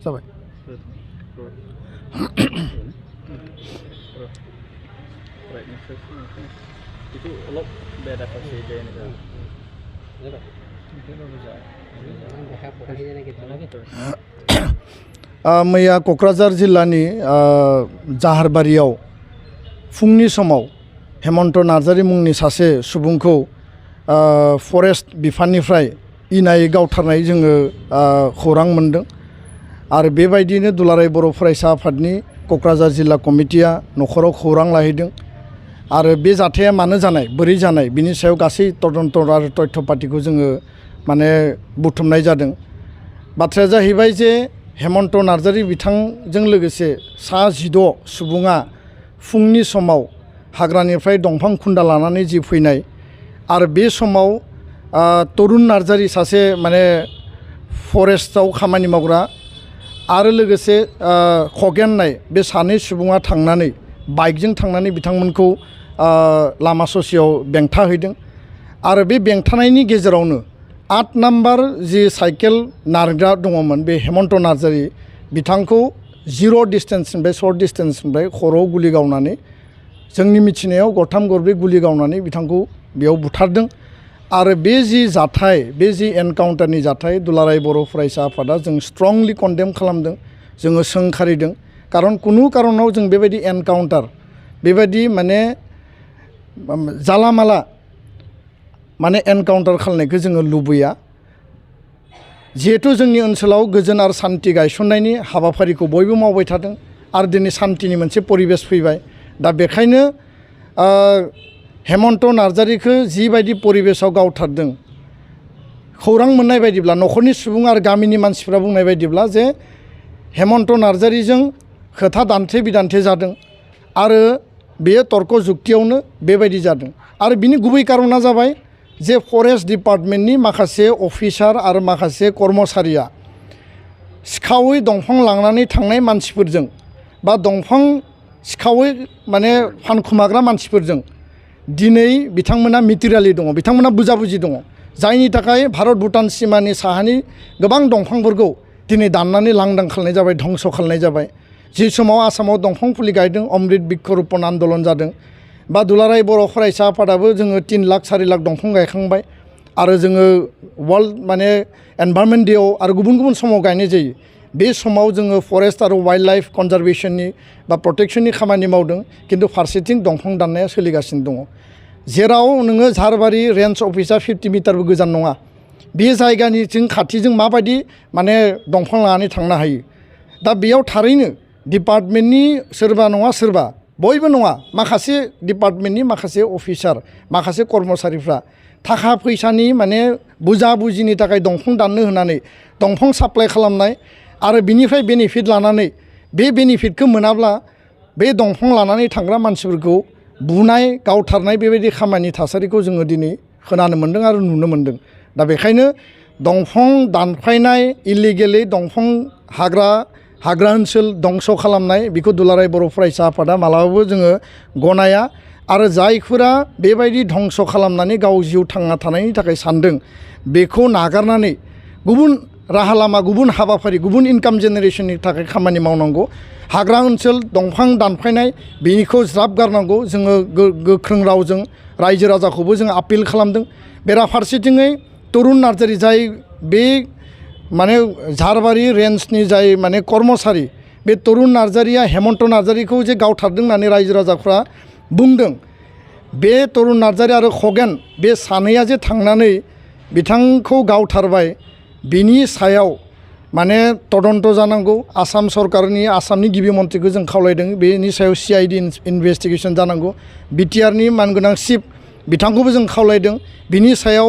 जाबाय मैया क'क्राझार जिल्लानि जाहारबारियाव फुंनि समाव हेमन्त नार्जारी मुंनि सासे सुबुंखौ फरेस्ट बिफाननिफ्राय इनायै गावथारनाय जोङो खौरां मोनदों आरो बेबायदिनो दुलाराय बर' फरायसा आफादनि क'क्राझार जिल्ला कमिटिया न'खराव खौरां लाहैदों आरो बे जाथाया मानो जानाय बोरै जानाय बिनि सायाव गासै तदन्त आरो तथ्य पातिखौ जोङो माने बुथुमनाय जादों। बाथ्राया जाहैबाय जे हेमन्त नार्जारी बिथांजों लोगोसे सा 16 सुबुङा फुंनि समाव हाग्रानिफ्राय दंफां खुन्दा लानानै जि फैनाय आरो बे समाव तरुन नार्जारी सासे माने फरेस्टआव खामानि मावग्रा आरो लोगोसे खगेन होननाय बे सानै सुबुङा थांनानै बाइकजों थांनानै बिथांमोनखौ लामा ससेयाव बेंथाहैदों आरो बे बेंथानायनि गेजेरावनो 8 नाम्बार जि साइकेल नारग्रा दङमोन बे हेमन्त नार्जारी बिथांखौ 0 डिस्टेन्सनिफ्राय सर्ट डिस्टेन्सनिफ्राय खर'आव गुलि गावनानै जोंनि मिथिनायाव गरथाम गरब्रै गुलि गावनानै बिथांखौ बेयाव बुथारदों आरो बे जि जाथाय बे जि एनकाउन्टारनि जाथाय दुलाराय बर' फरायसा आफादा जों स्ट्रंलि कन्डेम खालामदों जोङो सोंखारिदों खारन कुनु कारनाव जों बेबायदि एनकाउन्टार बेबायदि माने जाला माला माने एनकाउन्टार खालामनायखौ जोङो लुबैया जिहेतु जोंनि ओनसोलाव गोजोन आरो सान्थि गायसननायनि हाबाफारिखौ बयबो मावबाय थादों आरो दिनै सान्थिनि मोनसे परिबेस फैबाय दा बेखायनो हेमन्त नार्जारीखौ जिबायदि परिबेसाव गावथारदों खौरां मोननाय बायदिब्ला न'खरनि सुबुं आरो गामिनि मानसिफ्रा बुंनाय बायदिब्ला जे हेमन्त नार्जारीजों खोथा दान्थे बिदान्थे जादों आरो बेयो तर्क जुक्तियावनो बेबायदि जादों आरो बिनि गुबै कारना जाबाय जे फरेस्ट डिपार्टमेन्टनि माखासे अफिसार आरो माखासे कर्मचारिया सिखावै दंफां लांनानै थांनाय मानसिफोरजों बा दंफां सिखावै माने फानखुमाग्रा मानसिफोरजों दिनै बिथांमोना मेटेरियेलि दङ बिथांमोना बुजाबुजि दङ जायनि थाखाय भारत भुटान सिमानि साहानि गोबां दंफांफोरखौ दिनै दाननानै लांदां खालामनाय जाबाय धंस' खालामनाय जाबाय जि समाव आसामाव दंफां फुलि गायदों अमृत बृक्ष रोपन आन्दलन जादों बा दुलाराय बर' फरायसा आफादाबो जोङो 3 लाख 4 लाख दंफां गायखांबाय आरो जोङो वर्ल्ड माने एनभायरनमेन्ट डेआव आरो गुबुन गुबुन समाव गायनाय जायो बे समाव जोङो फरेस्ट आरो वाइल्ड लाइफ कनजारभेशननि बा प्रटेक्शननि खामानि मावदों किन्तु फारसेथिं दंफां दाननाया सोलिगासिनो दङ जेराव नोङो झारबारि रेन्ज अफिसा 50 मिटारबो गोजान नङा बे जायगानिथिं खाथिजों माबायदि माने दंफां लानानै थांनो हायो दा बेयाव थारैनो डिपार्टमेन्टनि सोरबा नङा सोरबा बयबो नङा माखासे डिपार्टमेन्टनि माखासे अफिसार माखासे कर्मचारिफ्रा थाखा फैसानि माने बुजाबुजिनि थाखाय दंफां दाननो होनानै दंफां साप्लाइ खालामनाय आरो बिनिफ्राय बेनिफिट लानानै बे बेनिफिटखौ मोनाब्ला बे दंफां लानानै थांग्रा मानसिफोरखौ बुनाय गावथारनाय बेबायदि खामानि थासारिखौ जोङो दिनै खोनानो मोन्दों आरो नुनो मोन्दों दा बेखायनो दंफां दानफायनाय इलिगेलि दंफां हाग्रा ओनसोल दंस' खालामनाय बेखौ दुलाराय बर' फरायसा आफादा मालाबाबो जोङो गनाया आरो जायफोरा बेबायदि धंस' खालामनानै गाव जिउ थांना थानायनि थाखाय सानदों बेखौ नागारनानै गुबुन राहा लामा गुबुन हाबाफारि गुबुन इनकाम जेनेरेशननि थाखाय खामानि मावनांगौ हाग्रा ओनसोल दंफां दानफायनाय बेनिखौ ज्राब गारनांगौ जोङो गोख्रों रावजों रायजो राजाखौबो जों आपिल खालामदों बेराफारसेथिङै तरुन नार्जारी जाय बे माने झारबारि रेन्जनि जाय माने कर्मचारि बे तरुन नार्जारीया हेमन्त नार्जारीखौ जे गावथारदों होननानै रायजो राजाफ्रा बुंदों बे तरुन नार्जारी आरो खगेन बे सानैया जे थांनानै बिथांखौ गावथारबाय बिनि सायाव माने तदन्त जानांगौ आसाम सरकारनि आसामनि गिबि मन्थ्रिखौ जों खावलायदों बेनि सायाव CID इनभेस्टिगेसन जानांगौ बिटिआरनि मानगोनां चिफ बिथांखौबो जों खावलायदों बिनि सायाव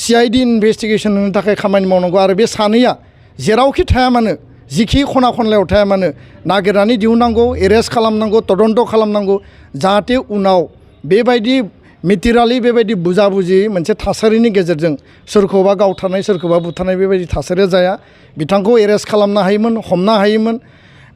CID इनभेस्टिगेसन होनो थाखाय खामानि मावनांगौ आरो बे सानैया जेरावखि थाया मानो जिखि खना खनलायाव थाया मानो नागिरनानै दिहुननांगौ एरेस्ट खालामनांगौ तदन्त खालामनांगौ जाहाथे उनाव बेबायदि मेटेरियेलि बेबायदि बुजाबुजि मोनसे थासारिनि गेजेरजों सोरखौबा गावथारनाय सोरखौबा बुथारनाय बेबायदि थासारिया जाया बिथांखौ एरेस्ट खालामनो हायोमोन हमनो हायोमोन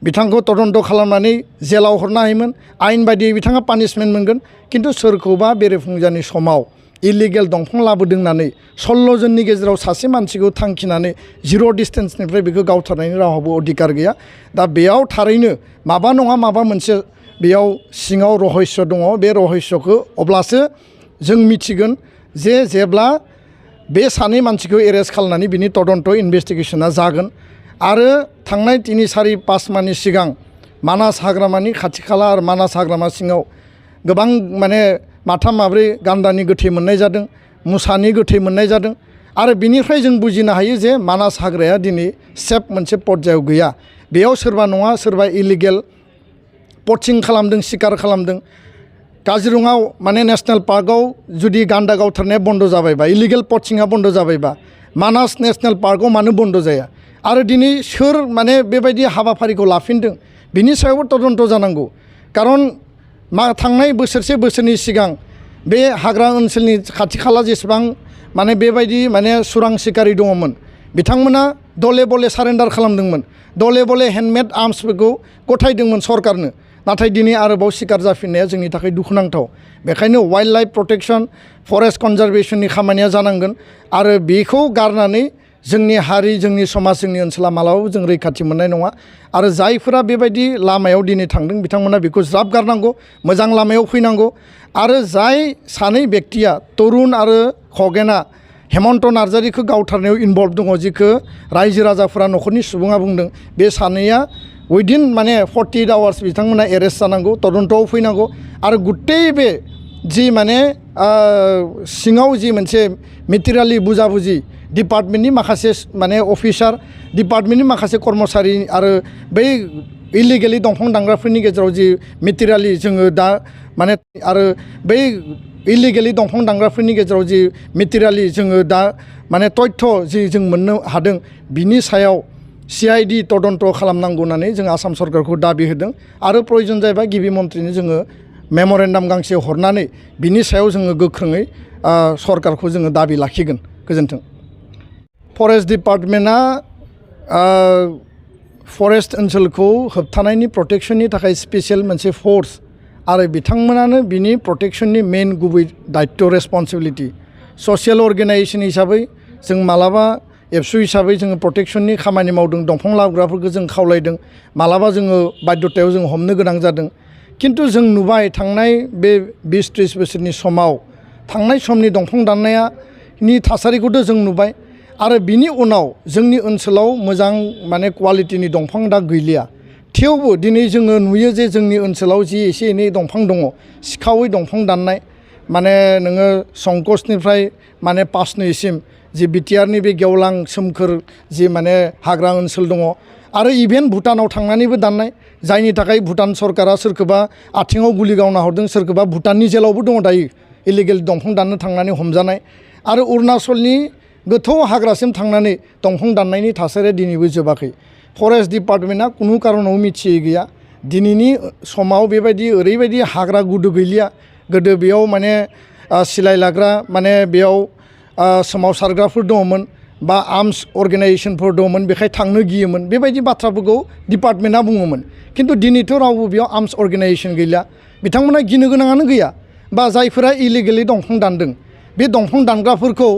बिथांखौ तदन्त खालामनानै जेलाव हरनो हायोमोन आयेन बायदियै बिथाङा पानिशमेन्ट मोनगोन किन्तु सोरखौबा बेरेफुंजानि समाव इलिगेल दंफां लाबोदों होननानै 16 जननि गेजेराव सासे मानसिखौ थांखिनानै 0 डिस्टेन्सनिफ्राय बेखौ गावथारनायनि रावहाबो अधिकार गैया दा बेयाव थारैनो माबा नङा माबा मोनसे बेयाव सिङाव रहस्य दङ बे रहस्यखौ अब्लासो जों मिथिगोन जे जेब्ला बे सानै मानसिखौ एरेस्ट खालामनानै बिनि तदन्त इनभेस्टिगेशना जागोन आरो थांनाय 3-4-5 मासनि सिगां मानास हाग्रामानि खाथि खाला आरो मानास हाग्रामा सिङाव गोबां माने माथाम माब्रै गान्दानि गोथै मोननाय जादों मुसानि गोथै मोननाय जादों आरो बिनिफ्राय जों बुजिनो हायो जे मानास हाग्राया दिनै सेफ मोनसे पर्यायाव गैया बेयाव सोरबा नङा सोरबा इलिगेल पचिं खालामदों शिकार खालामदों काजिरङाव माने नेशनेल पार्कआव जुदि गान्दा गावथारनाया बन्द जाबायबा इलिगेल पचिंआ बन्द जाबायबा मानास नेशनेल पार्कआव मानो बन्द जाया आरो दिनै सोर माने बेबायदि हाबाफारिखौ लाफिनदों बिनि सायावबो तदन्त जानांगौ खारन थांनाय बोसोरसे सिगां बे हाग्रा ओनसोलनि खाथि खाला जेसेबां माने बेबायदि माने सुरां सिखारि दङमोन बिथांमोना दले बले सारेन्डार खालामदोंमोन दले बले हेन्डमेड आर्म्सफोरखौ गथायदोंमोन सरकारनो नाथाय दिनै आरोबाव शिकार जाफिननाया जोंनि थाखाय दुखुनांथाव बेखायनो वाइल्ड लाइफ प्रटेक्शन फरेस्ट कनजारभेशननि खामानिया जानांगोन आरो बेखौ गारनानै जोंनि हारि जोंनि समाज जोंनि ओनसोला मालाबाबो जों रैखाथि मोननाय नङा आरो जायफोरा बेबायदि लामायाव दिनै थांदों बिथांमोना बेखौ ज्राब गारनांगौ मोजां लामायाव फैनांगौ आरो जाय सानै व्यक्तिया तरुन आरो खगेना हेमन्त नार्जारिखौ गावथारनायाव इनभल्भ दङ जिखौ रायजो राजाफोरा न'खरनि सुबुङा बुंदों बे सानैया उइदिन माने 48 आवार्स बिथांमोना एरेस्ट जानांगौ तदन्तआव फैनांगौ आरो गुट्टै बे जि माने सिङाव जि मोनसे मेटेरियेलि बुजाबुजि डिपार्टमेन्टनि माखासे माने अफिसार डिपार्टमेन्टनि माखासे कर्मचारि आरो बै इलिगेलि दंफां दानग्राफोरनि गेजेराव जि मेटेरियेलि जोङो दा माने आरो बै इलिगेलि दंफां दानग्राफोरनि गेजेराव जि मेटेरियेलि जोङो दा माने तथ्य जि जों मोननो हादों बिनि सायाव CID तदन्त खालामनांगौ होननानै जों आसाम सरकारखौ दाबि होदों आरो प्रयजन जायोबा गिबि मन्थ्रिनो जोङो मेमरेन्डाम गांसे हरनानै बिनि सायाव जोङो गोख्रोङै सरकारखौ जोङो दाबि लाखिगोन गोजोन्थों फरेस्ट डिपार्टमेन्टआ फरेस्ट ओनसोलखौ होबथानायनि प्रटेक्शननि थाखाय स्पेसियेल मोनसे फोर्स आरो बिथांमोनानो बिनि प्रटेक्शननि मेन गुबै दायित्व रेसपन्सिबिलिटि ससियेल अर्गेनाइजेशन हिसाबै जों मालाबा एबसु हिसाबै जोङो प्रटेक्शननि खामानि मावदों दंफां लाबोग्राफोरखौ जों खावलायदों मालाबा जोङो बाध्यतायाव जों हमनो गोनां जादों किन्तु जों नुबाय थांनाय बे 20-30 बोसोरनि समाव थांनाय समनि दंफां दाननायनि थासारिखौथ' जों नुबाय आरो बिनि उनाव जोंनि ओनसोलाव मोजां माने क्वालिटिनि दंफां दा गैलिया थेवबो दिनै जोङो नुयो जे जोंनि ओनसोलाव जि एसे एनै दंफां दङ सिखावै दंफां दाननाय माने नोङो संकसनिफ्राय माने पासनैसिम जि बिटिआरनि बे गेवलां सोमखोर जि माने हाग्रा ओनसोल दङ आरो इभेन भुटानाव थांनानैबो दाननाय जायनि थाखाय भुटान सरकारा सोरखौबा आथिङाव गुलि गावना हरदों सोरखौबा भुटाननि जेलावबो दङ दायो इलिगेल दंफां दाननो थांनानै हमजानाय आरो अरुणाचलनि गोथौ हाग्रासिम थांनानै दंफां दाननायनि थासारिया दिनैबो जोबाखै फरेस्ट डिपार्टमेन्टआ कुनु कारनाव मिथियै गैया दिनैनि समाव बेबायदि ओरैबायदि हाग्रा गुदु गैलिया गोदो बेयाव माने सिलाय लाग्रा माने बेयाव सोमावसारग्राफोर दङमोन बा आर्म्स अर्गेनाइजेशनफोर दङमोन बेखाय थांनो गियोमोन बेबायदि बाथ्राफोरखौ डिपार्टमेन्टआ बुङोमोन किन्तु दिनैथ' रावबो बेयाव आर्म्स अर्गेनाइजेशन गैला बिथांमोना गिनो गोनाङानो गैया बा जायफोरा इलिगेलि दंफां दानदों बे दंफां दानग्राफोरखौ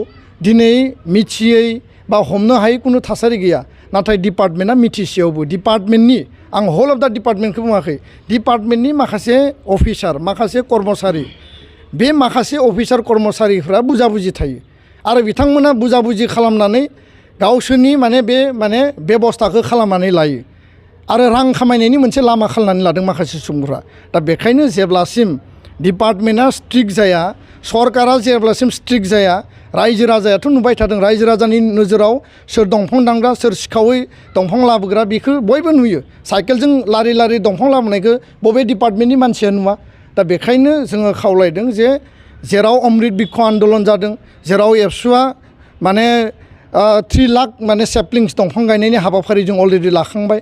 दिनै मिथियै बा हमनो हायै कुनु थासारि गैया नाथाय डिपार्टमेन्टआ मिथिसेयावबो डिपार्टमेन्टनि आं हल अफ दा डिपार्टमेन्टखौ बुङाखै डिपार्टमेन्टनि माखासे अफिसार माखासे कर्मचारि बे माखासे अफिसार कर्मचारिफ्रा बुजाबुजि थायो आरो बिथांमोना बुजाबुजि खालामनानै गावसोरनि माने बे माने बेबस्थाखौ खालामनानै लायो आरो रां खामायनायनि मोनसे लामा खालामनानै लादों माखासे सुबुंफ्रा दा बेखायनो जेब्लासिम डिपार्टमेन्टआ स्ट्रिक्ट जाया सरकारा जेब्लासिम स्ट्रिक्ट जाया रायजो राजायाथ' नुबाय थादों रायजो राजानि नोजोराव सोर दंफां दानग्रा सोर सिखावै दंफां लाबोग्रा बेखौ बयबो नुयो साइकेलजों लारि लारि दंफां लाबोनायखौ बबे डिपार्टमेन्टनि मानसिया नुवा दा बेखायनो जोङो खावलायदों जे जेराव अमृत बिक्ष आन्दलन जादों जेराव एबसुआ माने 3 लाख माने सेपलिंस दंफां गायनायनि हाबाफारि जों अलरेडि लाखांबाय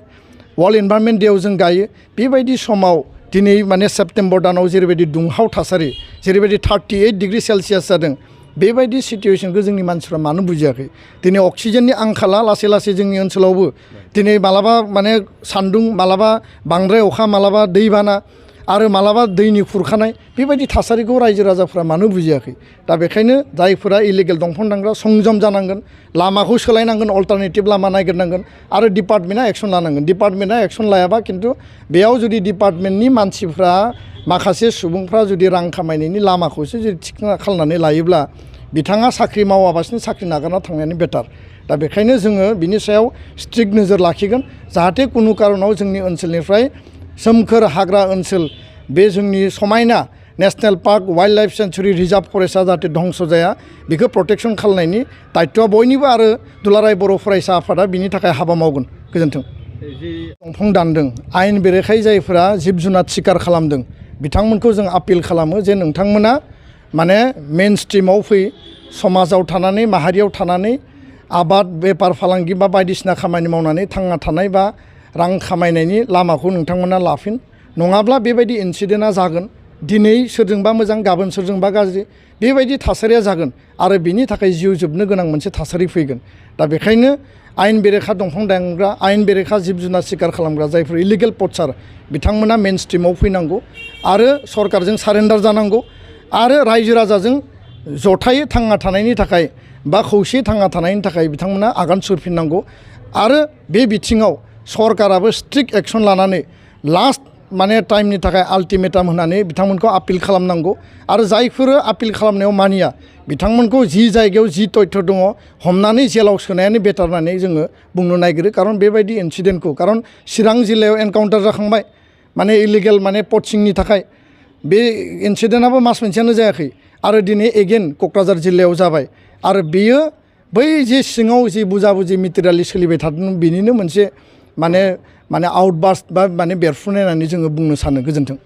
वर्ल्ड इनभाइरनमेन्ट डेआव जों गायो बेबायदि समाव दिनै माने सेप्टेम्बर दानाव जेरैबायदि दुंहाव थासारि जेरैबायदि 38 डिग्री सेलसियास जादों बेबायदि सिटुएशनखौ जोंनि मानसिफ्रा मानो बुजियाखै दिनै अक्सिजेननि आंखाला लासै लासै जोंनि ओनसोलावबो दिनै मालाबा माने सान्दुं मालाबा बांद्राय अखा मालाबा दैबाना आरो मालाबा दैनि खुरखानाय बेबायदि थासारिखौ रायजो राजाफ्रा मानो बुजियाखै दा बेखायनो जायफोरा इलिगेल दंफां दानग्रा संजम जानांगोन लामाखौ सोलायनांगोन अल्टारनेटिभ लामा नागिरनांगोन आरो डिपार्टमेन्टआ एक्सन लानांगन डिपार्टमेन्टआ एक्सन लायाबा खिन्थु बेयाव जुदि डिपार्टमेन्टनि मानसिफ्रा माखासे सुबुंफ्रा जुदि रां खामायनायनि लामाखौसो जुदि थिग खालामनानै लायोब्ला बिथाङा साख्रि मावाबासिनो साख्रि नागारना थांनायानो बेटार दा बेखायनो जोङो बिनि सायाव स्ट्रिक्ट नोजोर लाखिगोन जाहाथे कुनु कारनाव जोंनि ओनसोलनिफ्राय सोमखोर हाग्रा ओनसोल बे जोंनि समायना national park wildlife sanctuary reserve फरेस्टआ जाहाथे धंस जाया बेखौ प्रटेक्शन खालामनायनि दायित्वआ बयनिबो आरो दुलाराय बर' फरायसा आफादा बिनि थाखाय हाबा मावगोन गोजोन्थों दंफां दानदों आयेन बेरेखायै जायफोरा जिब जुनार सिखार खालामदों बिथांमोनखौ जों आपिल खालामो जे नोंथांमोना माने मेन स्ट्रिमाव फै समाजाव थानानै माहारियाव थानानै आबाद बेफार फालांगि बा बायदिसिना खामानि मावनानै थांना थानाय बा रां खामायनायनि लामाखौ नोंथांमोना लाफिन नङाब्ला बेबायदि इनसिडेन्टआ जागोन दिनै सोरजोंबा मोजां गाबोन सोरजोंबा गाज्रि बेबायदि थासारिया जागोन आरो बिनि थाखाय जिउ जोबनो गोनां मोनसे थासारि फैगोन दा बेखायनो आयेन बेरेखा दंफां दानग्रा आयेन बेरेखा जिब जुनार सिखार खालामग्रा जायफोर इलिगेल पचार बिथांमोना मेन स्ट्रिमाव फैनांगौ आरो सरकारजों सारेन्डार जानांगौ आरो रायजो राजाजों जथायै थांना थानायनि थाखाय बा खौसेयै थांना थानायनि थाखाय बिथांमोना आगान सुरफिननांगौ आरो बे बिथिङाव सरकाराबो स्ट्रिक्ट एक्सन लानानै लास्ट माने टाइमनि थाखाय आल्टिमेटाम होनानै बिथांमोनखौ आपिल खालामनांगौ आरो जायफोर आपिल खालामनायाव मानिया बिथांमोनखौ जि जायगायाव जि तथ्य दङ हमनानै जेलाव सोनायानो बेटार होननानै जोङो बुंनो नागिरो खारन बेबायदि इनसिडेन्टखौ खारन चिरां जिल्लायाव एनकाउन्टार जाखांबाय माने इलिगेल माने पचिंनि थाखाय बे इनसिडेन्टआबो मास मोनसेयानो जायाखै आरो दिनै एगेन क'क्राझार जिल्लायाव जाबाय आरो बेयो बै जे सिङाव जे बुजा बुजि मेटेरियेलि सोलिबाय थादों बेनिनो मोनसे माने आउटबास्ट बा माने बेरफ्रुनाय होननानै जोङो बुंनो सानो गोजोन्थों।